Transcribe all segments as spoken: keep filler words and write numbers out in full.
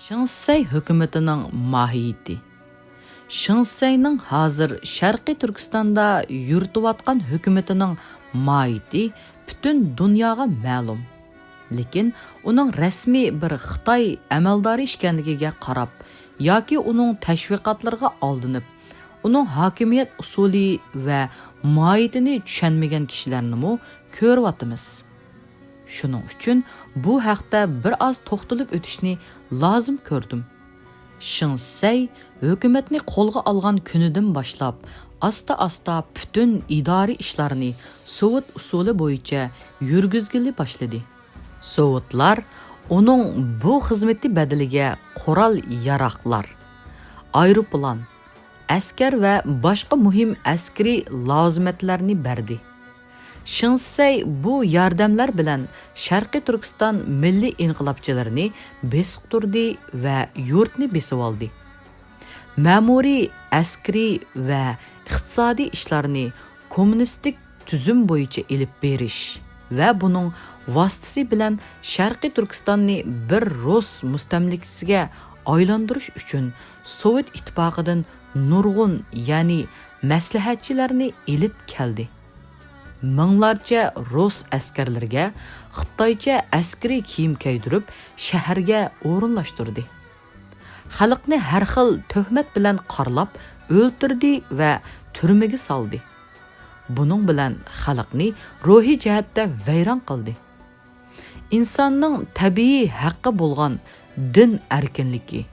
شېڭ شىسەي ھۆكۈمىتىنىڭ ماھىيىتى. شېڭ شىسەينىڭ ھازىر شەرقىي تۈركىستاندا يۈرۈتۈۋاتقان ھۆكۈمىتىنىڭ ماھىيىتى پۈتۈن دۇنياغا مەلۇم. لېكىن ئۇنىڭ رەسمىي بىر خىتاي ئەمەلدارى ئىكەنلىكىگە قاراپ ياكى ئۇنىڭ تەشۋىقاتلىرىغا ئالدىنىپ، ئۇنىڭ ھاكىمىيەت ئۇسۇلى ۋە ماھىيىتىنى چۈشەنمىگەن كىشىلەرنىمۇ كۆرۈۋاتىمىز. شۇنىڭ ئۈچۈن بۇ ھەقتە بىر ئاز توختىلىپ ئۆتۈشنى لازىم كۆردۈم. شېڭ شىسەي ھۆكۈمەتنى قولغا ئالغان كۈنىدىن باشلاپ، ئاستا-ئاستا پۈتۈن ئىدارىي ئىشلارنى سوۋېت ئۇسۇلى بويىچە يۈرگۈزگىلى باشلىدى. سوۋېتلار ئۇنىڭ بۇ خىزمىتى بەدىلىگە قورال-ياراغلار، ئايروپىلان، ئەسكەر ۋە باشقا مۇھىم ئەسكىرىي لازىمەتلەرنى بەردى. شېڭ شىسەي بۇ ياردەملەر بىلەن شەرقىي تۈركىستان مىللىي ئىنقىلابچىلىرىنى بېسىقتۇردى ۋە يۇرتنى بېسىۋالدى. مەمۇرىي، ئەسكىرىي ۋە ئىقتىسادىي ئىشلارنى كوممۇنىستىك تۈزۈم بويىچە ئېلىپ بېرىش ۋە بۇنىڭ ۋاسىتىسى بىلەن شەرقىي تۈركىستاننى بىر رۇس مۇستەملىكىچىسىگە ئايلاندۇرۇش ئۈچۈن سوۋېت ئىتتىپاقىدىن نۇرغۇن، يەنى مەسلىھەتچىلەرنى ئېلىپ كەلدى. مىڭلارچە رۇس ئەسكەرلىرىگە خىتايچە ئەسكىرىي كىيىم كىيدۈرۈپ، شەھەرگە ئورۇنلاشتۇردى. خەلقنى ھەر خىل تۆھمەت بىلەن قارىلاپ ئۆلتۈردى ۋە تۈرمىگە سالدى. بۇنىڭ بىلەن خەلقنى روھىي جەھەتتە ۋەيران قىلدى. ئىنساننىڭ تەبىئىي ھەققى بولغان دىن ئەركىنلىكى،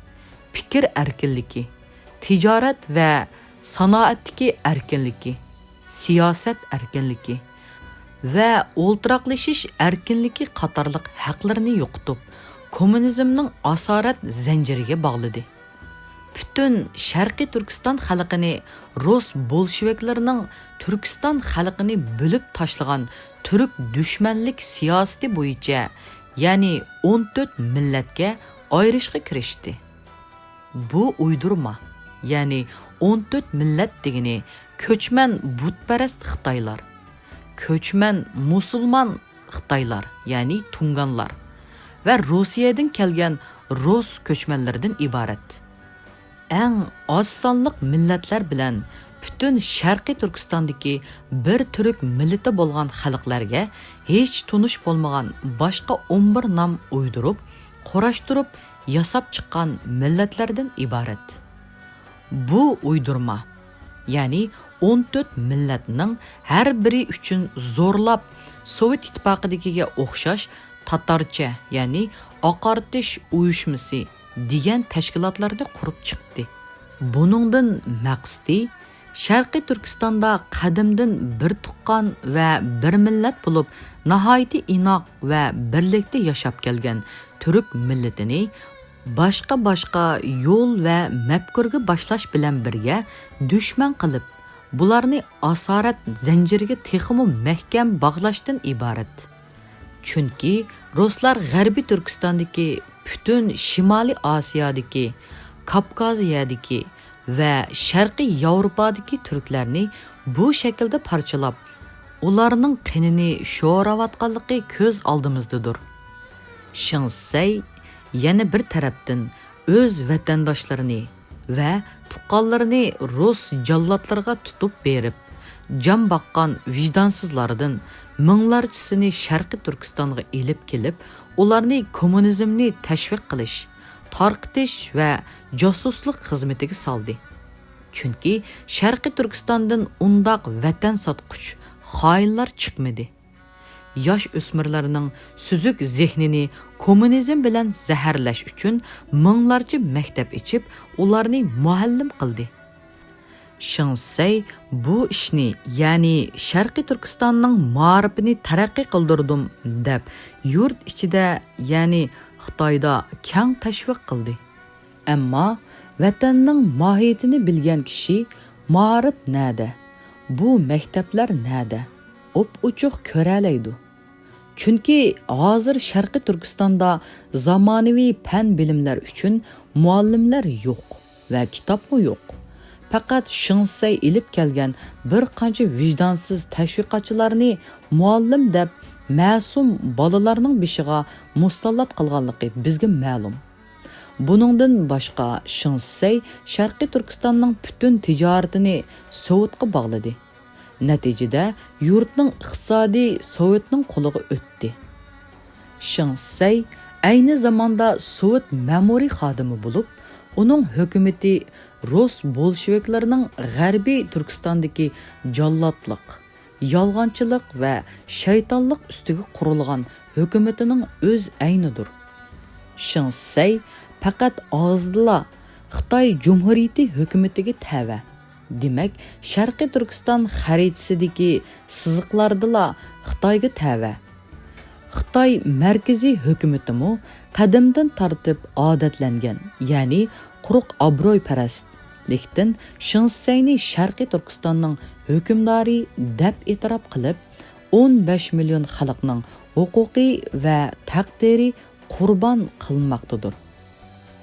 پىكىر ئەركىنلىكى، تىجارەت ۋە سانائەتتىكى ئەركىنلىكى، سىياسەت ئەركىنلىكى ۋە ئولتۇراقلىشىش ئەركىنلىكى قاتارلىق ھەقلىرىنى يوقىتىپ، كوممۇنىزمنىڭ ئاسارەت زەنجىرىگە باغلىدى. پۈتۈن شەرقىي تۈركىستان خەلقىنى رۇس بولشېۋىكلىرىنىڭ تۈركىستان خەلقىنى بۆلۈپ تاشلىغان تۈرك دۈشمەنلىك سىياسىتى بويىچە، يەنى ئون تۆت مىللەتكە ئايرىشقا كىرىشتى. بۇ ئۇيدۇرما، يەنى ئون تۆت مىللەت دېگىنى كۆچمەن بۇتپەرەس خىتايلار، كۆچمەن مۇسۇلمان خىتايلار، يەنى تۇڭگانلار ۋە روسىيەدىن كەلگەن رۇس كۆچمەنلىرىدىن ئىبارەت. ئەڭ ئاز سانلىق مىللەتلەر بىلەن پۈتۈن شەرقىي تۈركىستاندىكى بىر تۈرك مىللىتى بولغان خەلقلەرگە ھېچ تونۇش بولمىغان باشقا ئون بىر نام ئويدۇرۇپ، قۇراشتۇرۇپ ياساپ چىققان مىللەتلەردىن ئىبارەت. بۇ ئويدۇرما، يەنى ئون تۆت مىللەتنىڭ ھەر بىرى ئۈچۈن زورلاپ سوۋېت ئىتتىپاقىدىكىگە ئوخشاش تاتارچە، يەنى ئاقارتىش ئۇيۇشمىسى دېگەن تەشكىلاتلارنى قۇرۇپ چىقتى. بۇنىڭدىن مەقسىتى، شەرقىي تۈركىستاندا قەدىمدىن بىر تۇغقان ۋە بىر مىللەت بولۇپ، ناھايىتى ئىناق ۋە بىرلىكتە ياشاپ كەلگەن تۈرك مىللىتىنى باشقا-باشقا يول ۋە مەپكۇرگە باشلاش بىلەن بىرگە دۈشمەن قىلىپ، بۇلارنى ئاسارەت زەنجىرىگە تېخىمۇ مەھكەم باغلاشتىن ئىبارەت. چۈنكى رۇسلار غەربىي تۈركىستاندىكى پۈتۈن شىمالىي ئاسىيادىكى، كاپكازىيەدىكى ۋە شەرقىي ياۋروپادىكى تۈركلەرنى بۇ شەكىلدە پارچىلاپ، ئۇلارنىڭ قېنىنى شوراۋاتقانلىقى كۆز ئالدىمىزدىدۇر. شېڭ شىسەي يەنە بىر تەرەپتىن ئۆز ۋەتەنداشلىرىنى ۋە تۇغقانلىرىنى رۇس جاللاتلىرىغا تۇتۇپ بېرىپ، جان باققان ۋىجدانسىزلاردىن مىڭلارچىسىنى شەرقىي تۈركىستانغا ئېلىپ كېلىپ، ئۇلارنى كوممۇنىزمنى تەشۋىق قىلىش، تارقىتىش ۋە جاسۇسلۇق خىزمىتىگە سالدى. چۈنكى شەرقىي تۈركىستاندىن ئۇنداق ۋەتەن ساتقۇچ خائىنلار چىقمىدى. ياش ئۆسمۈرلەرنىڭ سۈزۈك زېھنىنى كوممۇنىزم بىلەن زەھەرلەش ئۈچۈن مىڭلارچە مەكتەپ ئېچىپ، ئۇلارنى مۇئەللىم قىلدى. شېڭ شىسەي بۇ ئىشنى، يەنى شەرقىي تۈركىستاننىڭ مائارىپىنى تەرەققىي قىلدۇردۇم، دەپ يۇرت ئىچىدە، يەنى خىتايدا كەڭ تەشۋىق قىلدى. ئەمما ۋەتەننىڭ ماھىيىتىنى بىلگەن كىشى مائارىپ نەدە، بۇ مەكتەپلەر نەدە، ئوپئوچۇق كۆرەلەيدۇ. چۈنكى ھازىر شەرقىي تۈركىستاندا زامانىۋى پەن بىلىملەر ئۈچۈن مۇئەللىملەر يوق ۋە كىتابمۇ يوق. پەقەت شېڭ شىسەي ئېلىپ كەلگەن بىر قانچە ۋىجدانسىز تەشۋىقاتچىلارنى مۇئەللىم دەپ مەسۇم بالىلارنىڭ بېشىغا مۇساللات قىلغانلىقى بىزگە مەلۇم. بۇنىڭدىن باشقا، شېڭ شىسەي شەرقىي تۈركىستاننىڭ پۈتۈن تىجارىتىنى سوۋېتقا باغلىدى. نەتىجىدە، يۇرتنىڭ ئىقتىسادى سوۋېتنىڭ قولىغا ئۆتتى. شېڭ شىسەي ئەينى زاماندا سوۋېت مەمۇرىي خادىمى بولۇپ، ئۇنىڭ ھۆكۈمىتى رۇس بولشېۋىكلىرىنىڭ غەربىي تۈركىستاندىكى جاللاتلىق، يالغانچىلىق ۋە شەيتانلىق ئۈستىگە قۇرۇلغان ھۆكۈمىتىنىڭ ئۆز ئەينىدۇر. شېڭ شىسەي پەقەت ئاغزىدىلا خىتاي جۇمھۇرىيىتى ھۆكۈمىتىگە تەۋە، دېمەك، شەرقىي تۈركىستان خەرىتىسىدىكى سىزىقلاردىلا خىتايغا تەۋە. خىتاي مەركىزىي ھۆكۈمىتىمۇ قەدىمدىن تارتىپ ئادەتلەنگەن، يەنى قۇرۇق ئابرۇيپەرەسلىكتىن شېڭ شىسەينى شەرقىي تۈركىستاننىڭ ھۆكۈمدارى دەپ ئېتىراپ قىلىپ، ئون بەش مىليون خەلقنىڭ ھوقۇقى ۋە تەقدىرى قۇربان قىلىنماقتىدۇر.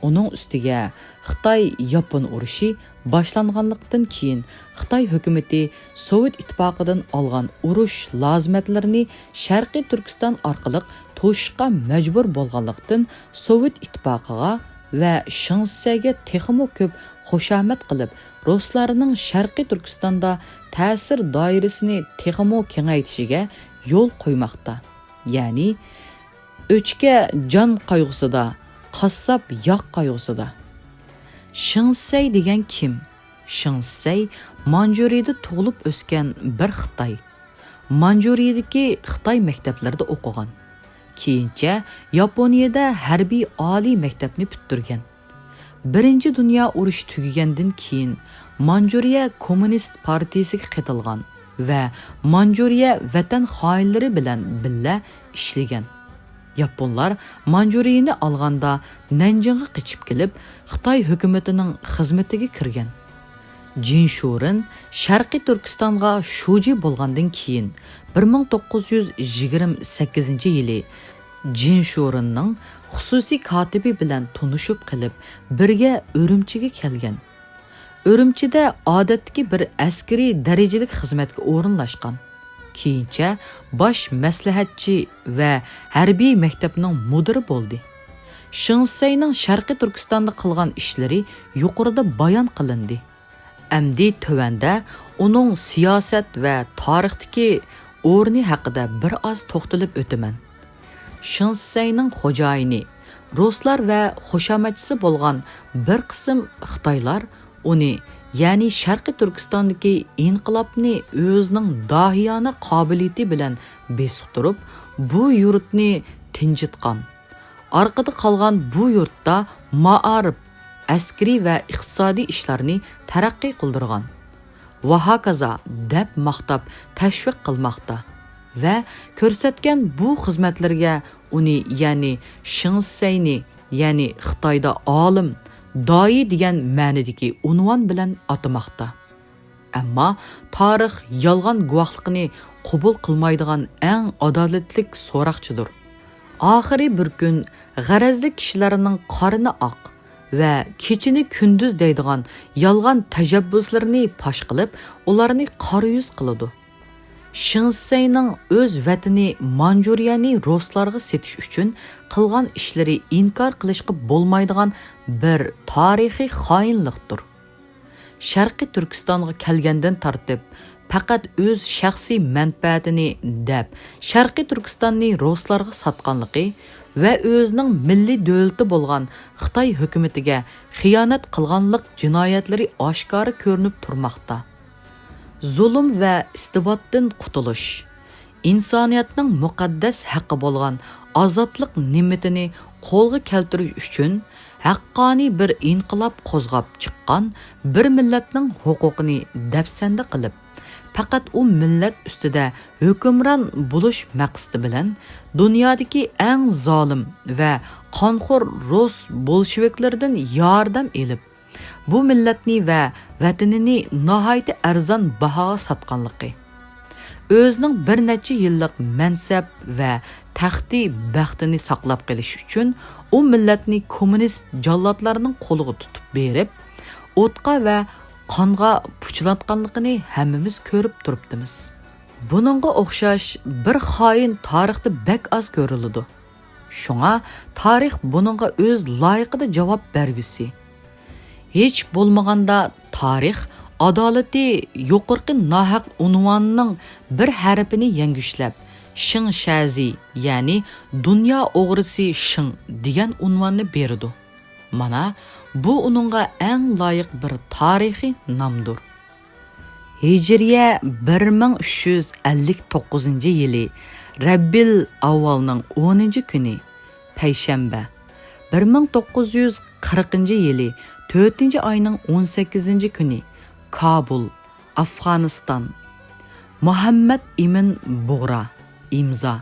ئۇنىڭ ئۈستىگە خىتاي-ياپون ئۇرۇشى باشلانغانلىقتىن كېيىن، خىتاي ھۆكۈمىتى سوۋېت ئىتتىپاقىدىن ئالغان ئۇرۇش لازىمەتلىرىنى شەرقىي تۈركىستان ئارقىلىق توشۇشقا مەجبۇر بولغانلىقتىن، سوۋېت ئىتتىپاقىغا ۋە شېڭ شىسەيگە تېخىمۇ كۆپ خۇشامەت قىلىپ، رۇسلارنىڭ شەرقىي تۈركىستاندا تەسىر دائىرىسىنى تېخىمۇ كېڭەيتىشىگە يول قويماقتا. يەنى، ئۆچكە جان قايغۇسىدا، قاسساپ ياغ قايغۇسىدا. شېڭ شىسەي دېگەن كىم؟ شېڭ شىسەي مانجۇرىيىدە تۇغۇلۇپ ئۆسكەن بىر خىتاي. مانجۇرىيىدىكى خىتاي مەكتەپلىرىدە ئوقۇغان. كېيىنچە ياپونىيىدە ھەربىي ئالىي مەكتەپنى پۈتتۈرگەن. بىرىنچى دۇنيا ئۇرۇشى تۈگىگەندىن كېيىن، مانجۇرىيە كوممۇنىست پارتىيىسىگە قېتىلغان ۋە مانجۇرىيە ۋەتەن خائىنلىرى بىلەن بىللە ئىشلىگەن. ياپونلار مانجۇرىيىنى ئالغاندا، نەنجىڭغا قېچىپ كېلىپ، خىتاي ھۆكۈمىتىنىڭ خىزمىتىگە كىرگەن. جىن شۇرېن شەرقىي تۈركىستانغا شۇجى بولغاندىن كېيىن، بىر مىڭ توققۇز يۈز يىگىرمە سەككىزىنچى يىلى جىن شۇرېننىڭ خۇسۇسىي كاتىپى بىلەن تونۇشۇپ قېلىپ، بىرگە ئۈرۈمچىگە كەلگەن. ئۈرۈمچىدە ئادەتتىكى بىر ئەسكىرىي دەرىجىلىك خىزمەتكە ئورۇنلاشقان. كېيىنچە باش مەسلىھەتچى ۋە ھەربىي مەكتەپنىڭ مۇدىرى بولدى. شېڭ شىسەينىڭ شەرقىي تۈركىستاندا قىلغان ئىشلىرى يۇقىرىدا بايان قىلىندى. ئەمدى تۆۋەندە ئۇنىڭ سىياسەت ۋە تارىختىكى ئورنى ھەققىدە بىر ئاز توختىلىپ ئۆتىمەن. شېڭ شىسەينىڭ خوجايىنى، رۇسلار ۋە خۇشامەتچىسى بولغان بىر قىسىم خىتايلار ئۇنى، يەنى شەرقىي تۈركىستاندىكى ئىنقىلابنى ئۆزىنىڭ داھىيانە قابىلىيىتى بىلەن بېسىقتۇرۇپ، بۇ يۇرتنى تىنچىتقان. ئارقىدا قالغان بۇ يۇرتتا مائارىپ، ئەسكىرىي ۋە ئىقتىسادىي ئىشلارنى تەرەققىي قىلدۇرغان. ۋە ھاكازا دەپ ماختاپ تەشۋىق قىلماقتا ۋە كۆرسەتكەن بۇ خىزمەتلىرىگە ئۇنى، يەنى شېڭ شىسەينى، يەنى خىتايدا ئالىم، دايى دېگەن مەنىدىكى ئۇنۋان بىلەن ئاتىماقتا. ئەمما تارىخ يالغان گۇۋاھلىقىنى قوبۇل قىلمايدىغان ئەڭ ئادالەتلىك سوراقچىدۇر. ئاخىرى بىر كۈن غەرەزلىك كىشىلەرنىڭ قارنى ئاق ۋە كېچىنى كۈندۈز دەيدىغان يالغان تەشەببۇسلىرىنى پاش قىلىپ، ئۇلارنى قارا يۈز قىلىدۇ. شېڭ شىسەينىڭ ئۆز ۋەتىنى مانجۇرىيەنى رۇسلارغا سېتىش ئۈچۈن قىلغان ئىشلىرى ئىنكار قىلىشقا بولمايدىغان بىر تارىخىي خائىنلىقتۇر. شەرقىي تۈركىستانغا كەلگەندىن تارتىپ، پەقەت ئۆز شەخسىي مەنپەئەتىنى دەپ، شەرقىي تۈركىستاننى رۇسلارغا ساتقانلىقى ۋە ئۆزىنىڭ مىللىي دۆلىتى بولغان خىتاي ھۆكۈمىتىگە خىيانەت قىلغانلىق جىنايەتلىرى ئاشكارا كۆرۈنۈپ تۇرماقتا. زۇلۇم ۋە ئىستىبداتتىن قۇتۇلۇش، ئىنسانىيەتنىڭ مۇقەددەس ھەققى بولغان ئازادلىق نېمىتىنى قولغا كەلتۈرۈش ئۈچۈن ھەققانىي بىر ئىنقىلاب قوزغاپ چىققان بىر مىللەتنىڭ ھوقۇقىنى دەپسەندە قىلىپ، پەقەت ئۇ مىللەت ئۈستىدە ھۆكۈمران بولۇش مەقسىتى بىلەن دۇنيادىكى ئەڭ زالىم ۋە قانخور رۇس بولشېۋىكلىرىدىن ياردەم ئېلىپ، بۇ مىللەتنى ۋە ۋەتىنىنى ناھايىتى ئەرزان باھاغا ساتقانلىقى، ئۆزىنىڭ بىر نەچچە يىللىق مەنسەپ ۋە تەختى بەختىنى ساقلاپ قېلىش ئۈچۈن ئۇ مىللەتنى كوممۇنىست جاللاتلارنىڭ قولىغا تۇتۇپ بېرىپ، ئوتقا ۋە قانغا پۇچىلاتقانلىقىنى ھەممىمىز كۆرۈپ تۇرۇپتىمىز. بۇنىڭغا ئوخشاش بىر خائىن تارىختا بەك ئاز كۆرۈلىدۇ. شۇڭا تارىخ بۇنىڭغا ئۆز لايىقىدا جاۋاب بەرگۈسى. ھېچ بولمىغاندا تارىخ ئادالىتى يۇقىرىقى ناھەق ئۇنۋاننىڭ بىر ھەرپىنى يەڭگۈشلەپ، شېڭ شەزى، يەنى دۇنيا ئوغرىسى شېڭ دېگەن ئۇنۋاننى بېرىدۇ. مانا، بۇ ئۇنىڭغا ئەڭ لايىق بىر تارىخىي نامدۇر. ھىجرىيە بىر مىڭ ئۈچ يۈز ئەللىك توققۇزىنچى يىلى رەببىل ئاۋۋالنىڭ ئونىنچى كۈنى، پەيشەنبە، بىر مىڭ توققۇز يۈز قىرىقىنچى يىلى تۆتىنچى ئاينىڭ ئون سەككىزىنچى كۈنى، كابۇل، ئافغانىستان. مۇھەممەد ئىمىن بۇغرا، ئىمزا.